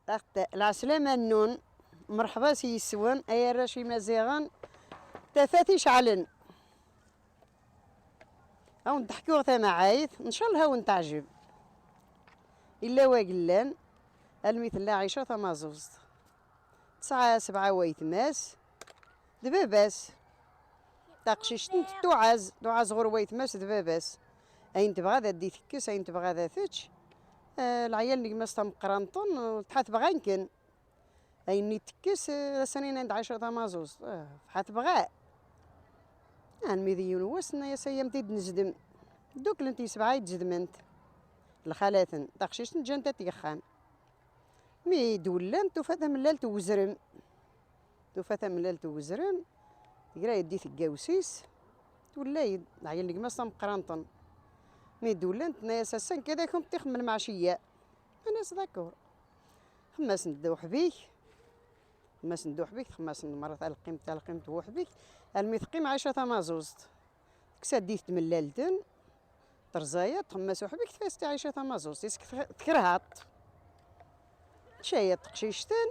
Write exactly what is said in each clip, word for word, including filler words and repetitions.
Taɣt-, lɛeslama nnun, merḥba s yis-wen, ay arrac imaziɣen, tafat iceɛlen. Ad wen-d-ḥkuɣ tamɛayt, ncallah ad wen-teɛjeb. Illa wag llan, almi tella Ɛica tamaẓuẓt. Tesɛa sebɛa waytma-s d baba-s. Taqcict-nni tettuɛaz, tuɛaz ɣur waytma-s d baba-s. Ayen tebɣa ad d-itekkes, ayen tebɣa ad tečč. Eh, leɛyal n gma-s tameqqrant-n, tḥa tebɣa-nken. Ayen i tekkes, eh, ass-a nin-d Ɛica tamaẓuẓt. Eh, tḥa tebɣa. Almi d yiwen wass, tenna-yas: "Ay am-t-id-nezdem." Dduklent yesbeɛɛa i d-zedment. Lxalat-n, taqcict-nni ǧǧant-tt deg uxxam. Mi d-ullant, tufa tamellalt n uzrem. Tufa tamellalt n uzrem, tegra yeddi teggaws-is, twella-yi-d, ɛyan deg-m ass tameqqrant-n. Mi d-ullant, tenna-yas: "Ass-a nekk ad ak-ṭṭixem lmeɛciya." Nnan-as: "D'accord." Xemmasen-d uḥbik, xemmasen-d uḥbik, xemmasen-d merra talqimt, talqimt n uḥbik, almi teqqim Ɛica tamaẓuẓt. Tekkes-d-it tmellalt-n, terẓa-yaḍ, txemmas uḥbik, tfa-yas-tt i Ɛica tamaẓuẓt, is-, tk-, tekreh-aḍ. Tečča-yaḍ teqcict-n,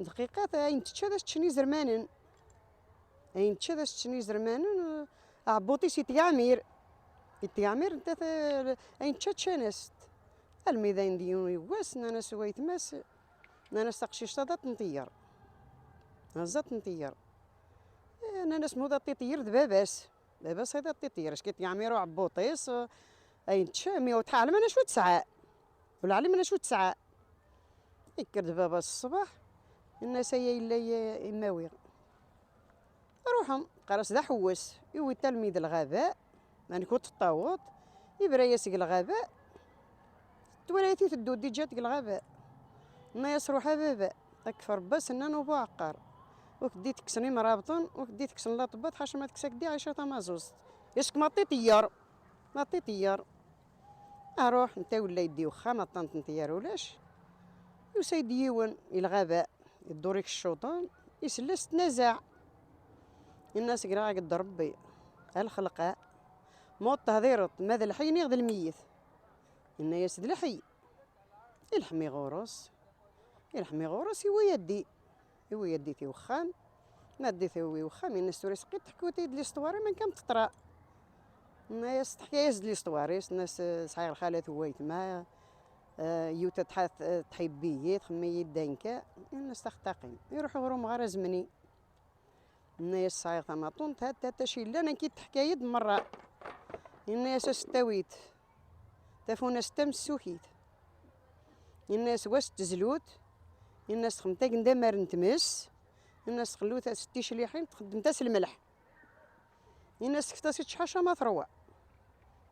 dqiqat, ayen tečča ad as-ččen izermanen. Ayen tečča ad as-ččen izermanen, aɛebbuṭ-is itgeɛmir. Itgeɛmir, netta t-, ayen tečča ččan-as-t. Almi d ayen d yiwen wass, nnan-as waytma-s, nnan-as taqcict-a ad tt-nṭeyyer. Ad tt-nṭeyyer. Eh, nnan-as: "Muḍ ad tt-iṭeyyer d baba-s." Baba-s ad tt-iṭeyyer, acki itgeɛmir uɛebbuṭ-is, eh, ayen tečča, mi ur tɛelmen acu tesɛa. Ur ɛlimen acu tesɛa. Yekker-d baba-s ṣṣbeḥ, yenna-as: "Aya yella y-, imawi." Ruḥen, qqar-as d aḥewwes, iwwi-t almi d lɣaba, ma nekk ur teṭṭaweḍ, ibra-yas deg lɣaba, twala-t iteddu-d iǧǧa-t deg lɣaba. Tenna-yas: "Ruḥ a baba, akf Rebbi asennan ubuɛeqqar. Ur k-d-itekksen imrabṭen, ur k-d-itekksen laṭebbat, ḥaca ma tekkes-ak-d Ɛica tamaẓuẓt. Is-k ma ṭṭiṭ iyyer, ma ṭṭiṭ iyyer." Aruḥ, netta wella yeddi uxxam, aṭṭan n tiyar ulac. Yusa-d yiwen i lɣaba, iddur ikeccuḍen, isell-as tnazaɛ. Inna-as: "Greɣ-ak-d Rebbi, a lxelqa, ma ur tehdireḍ, ma d lḥi niɣ d lmeyyet." Inna-yas: "D lḥi." Ilḥem ɣur-s, ilḥem ɣur-s, iwwi-yad-d, iwwi-yad-d i uxxam. Ma d-it iwwi uxxam, inna-as: "Tura isqi teḥkiḍ-iyi-d l'histoire-im, am kan teṭra." Inna-yas, teḥka-yas-d l'histoire-is, inna-as: "Sɛiɣ lxalat n waytma, eh, yiwet ad tḥa-, tḥibbi-yi, txemmem-iyi-d anka." Inna-as: "Taxtaqim." Iruḥ ɣur umɣar azemni. Inna-yas: "Sɛiɣ tamaṭunt, hat, hat acu yellan, anki d-teḥka-yi-d merra." Inna-yas: "As-tt-awit tafunast tamessukit." Inna-yas: "Wass tezlut." Inna-yas: "Txemt agendamar n tmes." Inna-yas: "Txellut-as ticliḥin, txeddemt-as lmelḥ." Inna-yas: "Tekfet-as-tt ḥaca ma terwa."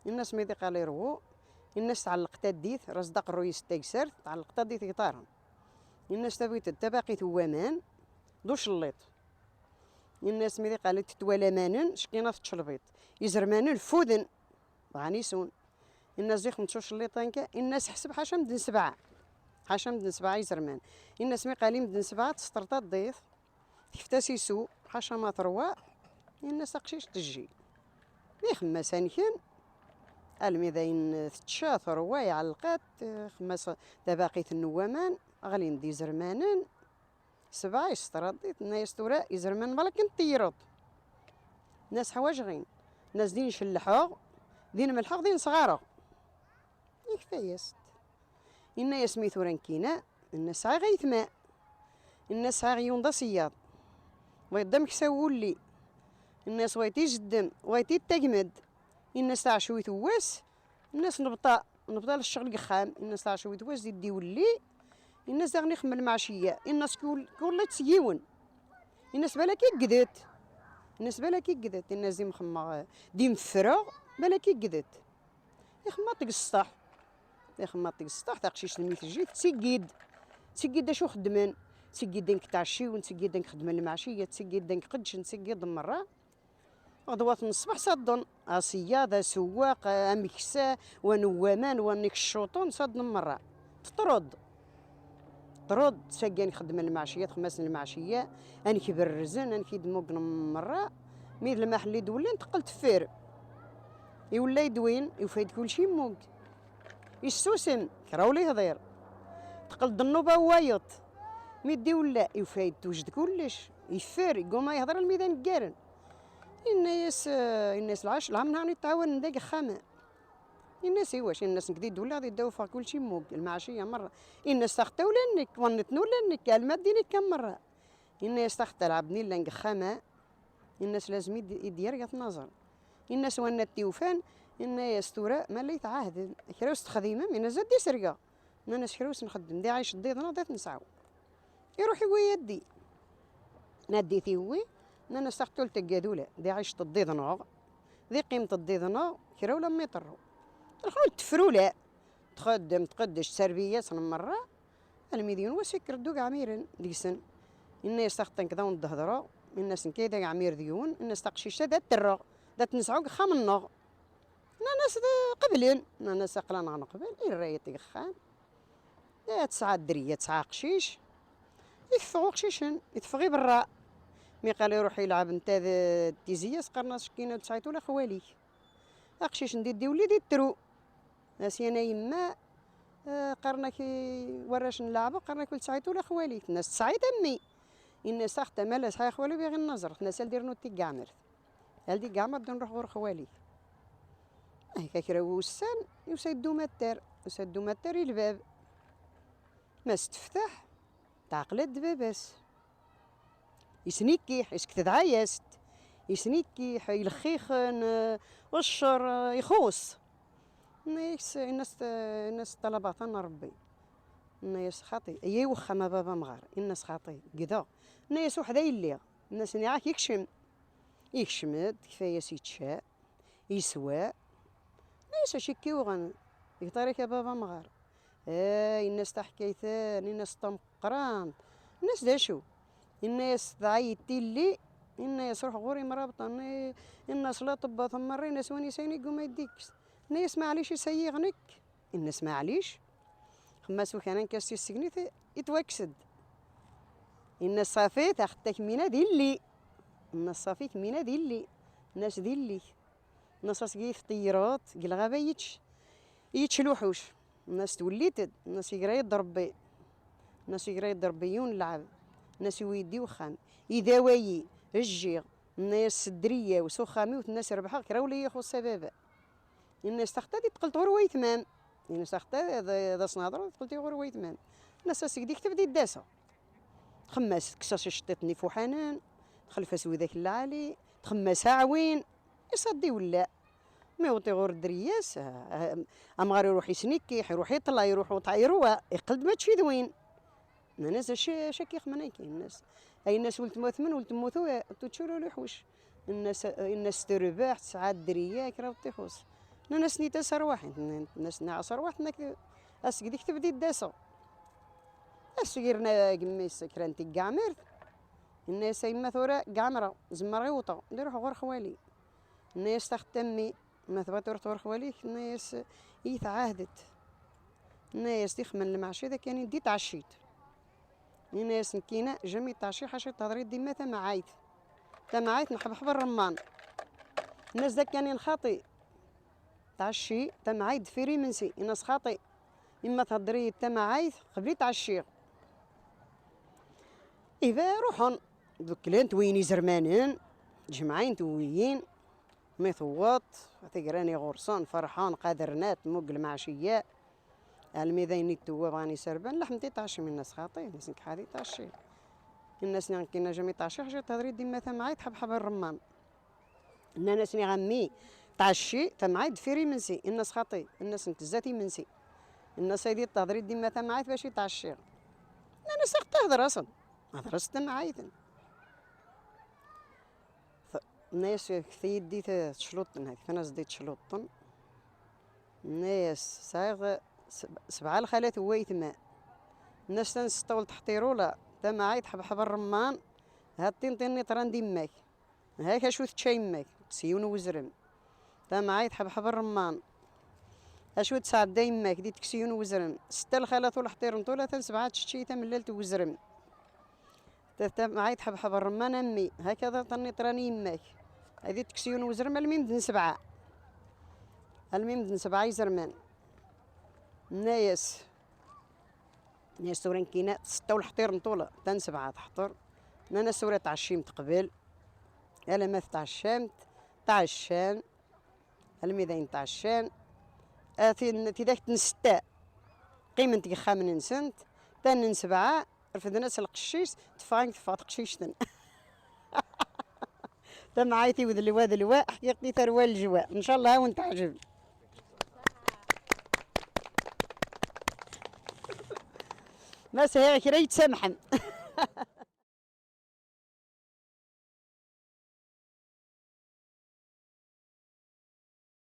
Inna-yas: "Mi d iqal irwu." Inna-yas: "Tɛelleq taddit, ras d aqerruy-is d tagsart, tɛelleq taddit deg iṭaren." Inna-yas: "Tawit-d tabaqit n waman d ucelliṭ." Inna-yas: "Mi d iqal tetwala amanen, cekkina teččelbiṭ. Izermanen ffuden, bɣan isun." Inna-yas: "Ixem ttucelliṭ anka." Inna-yas: "Ḥseb ḥaca medden sebɛa. Ḥaca medden sebɛa izerman." Inna-yas: "Mi qali medden sebɛa, tesṭer taddit, tekfet-as isu, ḥaca ma terwa." Inna-yas: "Aqcic tejji." Mi xemmas anken, almi d ayen tečča terwa, iɛelqat, xemmas tabaqit n waman, ɣlin-d izermanen. Sebɛa yesṭer taddit, tenna-yas: "Tura izerman balak nṭeyyreḍ." Inna-yas: "Ḥwaǧeɣ-in." Inna-yas: "Din cellḥeɣ, din melḥeɣ, din sɣareɣ." Yekfa-yas-t. Inna-yas: "Mi tura nekkina?" Inna-yas: "Sɛiɣ aytma." Inna-yas: "Sɛiɣ yiwen d aṣeyyaḍ, wayeḍ d ameksa n wulli." Inna-yas: "Wayeḍ izeddem, wayeḍ d tagmed." Inna-yas: "Taɛecwit n wass." Inna-yas: "Nebṭa, nebṭa lecɣel deg uxxam." Inna-yas: "Taɛecwit n wass di d-iwelli." Inna-yas: "Daɣen ixemmel lmeɛciya." Inna-yas: "Kul-, kulliḍ s yiwen." Inna-yas: "Balak igdet." Inna-yas: "Balak igdet." Inna-yas: "Di mxemmeɣ, di mfreɣ, balak igdet." Ixemmaṭ deg sṭeḥ. Ixemmaṭ deg sṭeḥ, taqcict-nni tejji, tettiggid. Tettiggid acu xeddmen. Tettiggid amek ttɛecciwen, tettiggid amek xeddmen lmeɛciya, tettiggid amek qeddcen, tettiggid merra. Ɣedwat n ṣṣbeḥ saḍen, aṣeyyaḍ, asewwaq, ameksa, wa n waman, wa n ikeccuṭen, saḍen merra. Teṭṭreḍ. Teṭṭreḍ, sagi anek xeddmen lmeɛciya, xemmasen lmeɛciya, anek berrzen, anek i d-mmugren merra. Mi d lmaḥelli d-wellin, teqqel teffer. Iwella-d win, yufa-d kulci yemmug. Issusem, kra ur yehḍir. Teqqel-d nnuba n wayeḍ. Mi d-iwella, yufa-d tewjed kullec. Yeffer, yegguma yehder almi d aneggaren. Yenna-yas, eh, yenna-yas: "Lɛac, lɛemr nehar nettɛawanen deg ixxamen." Yenna-yas: "Iwac?" Yenna-yas: "Nekk di d-ulleɣ, di ddaw ffeɣ kulci mmug, lmeɛciya merra." Yenna-yas: "Taxta ula nekk, wa netten ula nekk, alma ddin akka merra." Yenna-yas: "Taxta lɛebd nillan deg ixxamen." Yenna-yas: "Lazem i d-, i d-yerga tnaẓer." Yenna-yas: "Wanna t-yufan?" Yenna-yas: "Tura, ma la yetɛahden, kra ur s-texdimem?" Yenna-yas: "Ad d-isergeɣ." Nnan-as: "Kra ur s-nxeddem, di ɛic ddid-nneɣ dat nesɛu." Iruḥ iwwi addi. Naddi tiwwi, nnan-as: "Taxtult n gadula, di ɛic ddid-nneɣ, di qqimt ddid-nneɣ, kra ula mi terru." Lxul tefrula, txeddem, tqeddec, terbi-yasen merra, almi d yiwen wass ikker-d ugeɛmiren deg-sen. Inna-yas: "Taxta nekk d awen-d-hedreɣ." Inna-as: "Nekk ay d ageɛmir d yiwen." Inna-as: "Taqcict-a d ad terreɣ, d ad tt-nesɛu deg ixxamen-nneɣ." Nnan-as: "D qeblen." Nnan-as: "Aql-aneɣ neqbel." Irra-yi-d deg ixxam. Eh, tesɛa dderya, tesɛa aqcic. Iteffeɣ uqcic-en, iteffeɣ i berra. Mi qal iruḥ ilɛeb netta d, d tizi-yas, qqaren-as: "Cekkin ur tesɛiḍ ula xwali-k." Aqcic n di d-iwelli di ttru. As yan a yemma, eh, qqaren-ak i warrac n leɛba, qqaren-ak: "Ur tesɛiḍ ula xwali-k." Tenna-as: "Tesɛiḍ a mmi." Inna-as: "Ax, tamala sɛiɣ xwali, bɣiɣ ad nnaẓer." Tenna-as: "Al d-irnu tigɛmert. Al di gɛmer d-nruḥ ɣur xwali." Akka kra n wussan, yusa-d umattar, yusa-d umattar i lbab. Ma s-teftaḥ, teɛqel-d baba-s. Isnikkiḥ, isket dɛayast. Isnikkiḥ, ilexxixen, eh, ccer, eh, ixuṣ. Inna-yas, inna-as, inna-as: "Ṭalabaṭ-a n Rebbi." Inna-yas: "Xaṭi, aya i wexxam a baba amɣar." Inna-as: "Xaṭi, gdeɣ." Inna-yas: "Uḥd ay lliɣ." Inna-as: "Nniɣ-ak ikcem." Ikcem-d, kfa-yas yečča, yeswa. Inna-yas: "Acu i k-yuɣen? Gṭar-ik a baba amɣar." Eh, inna-as: "Taḥkayt-a," inna-as, "tameqqrant." Inna-as: "D acu?" Inna-yas: "Tɛeyy tilli." Inna-yas: "Ruḥ ɣur imrabṭen." Inna-as: "La ṭebbat merra." Inna-as: "Win yesɛin iguma yeddikes." Inna-yas: "Maɛlic, isayiɣ nekk." Inna-as: "Maɛlic." Xemmas ukan anka s tissegnit, itwakkes-d. Inna-as: "Ṣafi, taxetta kemmina d illi." Inna-as: "Ṣafi, kemmina d illi." Inna-as: "D illi-k." Nnas asgi tṭeyyreḍ deg lɣaba yečč, yečč luḥuc. Nnas twellit-d, nnas yegra-yi-d Rebbi. Nnas yegra-yi-d Rebbi yiwen n lɛebd. Nnas iwi-yi-d i uxxam. Idawa-yi, jjiɣ. Nna-yas sedder-iyi s uxxam-iw, tenna-s rebḥeɣ kra ula i ixuṣṣ a baba. Inna-yas taxta di teqqelt ɣur waytma-m. Inna-yas taxta d, d as-nehḍer, teqqelt ɣur waytma-m. Nnas aseg di kteb di d-aseɣ. Txemmas tekkes-as iceṭṭiṭen ifuḥanen, txelf-as widak n lɛali, txemmas aɛwin, iṣaddi wella. Mi iwṭi ɣur dderya-s, ah, ah, amɣar iruḥ isnikkiḥ, iruḥ iṭla, iruḥ uṭ-, irwa, iqqel-d mačči d win. Nnan-as acu, acu akka ixemmen akka? Nnan-as, ay nnas weltma tmen, weltma tu, tuččur ur iḥuc. Nnas, nnas terbeḥ, tesɛa dderya, kra ur t-ixuṣ. Nnan-as nita s arwaḥ, nnas nɛas arwaḥ, tenna-k aseg di kteb di d-aseɣ. Aseg irna gmi-s kra n tiggaɛmirt, yenna-yas a yemma tura gɛemreɣ, zemreɣ i wṭeɣ, ad iruḥ ɣur xwali. Yenna-yas taxetta mmi, ma tebɣiḍ ad iruḥ ɣur xwali-k, yenna-yas i tɛahdet. Yenna-yas di xemmen lmeɛci d akken i d-itɛeccit. Yenna-yas nekkina jami tɛecci ḥaca tehder-iyi-d imma tamɛayt. Tamɛayt nḥebḥeb rremman. Nnas d akken i nxaṭi. Tɛecci, tamɛayt deffir imensi, inna-s xaṭi. Imma thedder-iyi-d tamɛayt, qbel i tɛecciɣ. Iba ruḥen, dukklent wiyin izermanen, jemɛin tewwiyin, mi tewweḍ, tigran iɣursen, ferḥen, qadren-at, mug lmeɛciya. Almi d ayen i d-tewwa bɣan iserban, laḥmt i tɛeccim, inna-s xaṭi, inna-s nekk ḥad i tɛecci. Inna-s niɣ nekkina jami tɛecci, ḥaca tehder-iyi-d imma tamɛayt, ḥebḥeb rremman. Nnan-as niɣ a mmi, tɛecci, tamɛayt deffir imensi. Inna-s xaṭi, inna-s nekk zdat imensi. Inna-s aydi tehder-iyi-d imma tamɛayt bac i tɛecciɣ. Nnan-as ax-, tehder-asen. Hedr-as tamɛayt. T-, nna-yas kti-yi-d i t-, tecluṭen, kfan-as-d i tecluṭen. Nna-yas sɛiɣ seb-, sebɛa lxalat n waytma. Nna-s tansetta ul teḥṭirula, tamɛayt ḥebḥeb rremman, ha ṭṭinṭin-nni ṭran d imma-k. Hak acu tečča yemma-k, deg-s yiwen n wezrem. Tamɛayt ḥebḥeb rremman. Acu tesɛedda yemma-k, di tekks yiwen n wezrem. Setta lxalat ul ḥṭiren ṭula, tansebɛa tečči tamellalt n wezrem. Ta-, tamɛayt ḥebḥeb rremman a mmi, hakaḍ aṭṭan-nni ṭran yemma-k. Ad ittekkes yiwen wezrem almi mden sebɛa. Almi mden sebɛa izerman. Nna-yas, Nniɣ-as tura nekkini ssetta u leḥṭir n ṭula, ta n sebɛa teḥṭer. Nnan-as tura tɛeccimt qbel. Alamma tetɛeccamt, tɛeccan. Almi dayen tɛeccan. A tin, tidak n ssetta qqiment deg yexxamen-nsent, ta n sebɛa refden-as lqecc-is, teffeɣ ayen teffeɣ teqcict-n. Tamɛayt-iw d lwa d lwa, ḥkiɣ-t i tarwa n lejwa. Ncallah ad wen-teɛǧeb. Ma sɛiɣ kra yettsamḥen.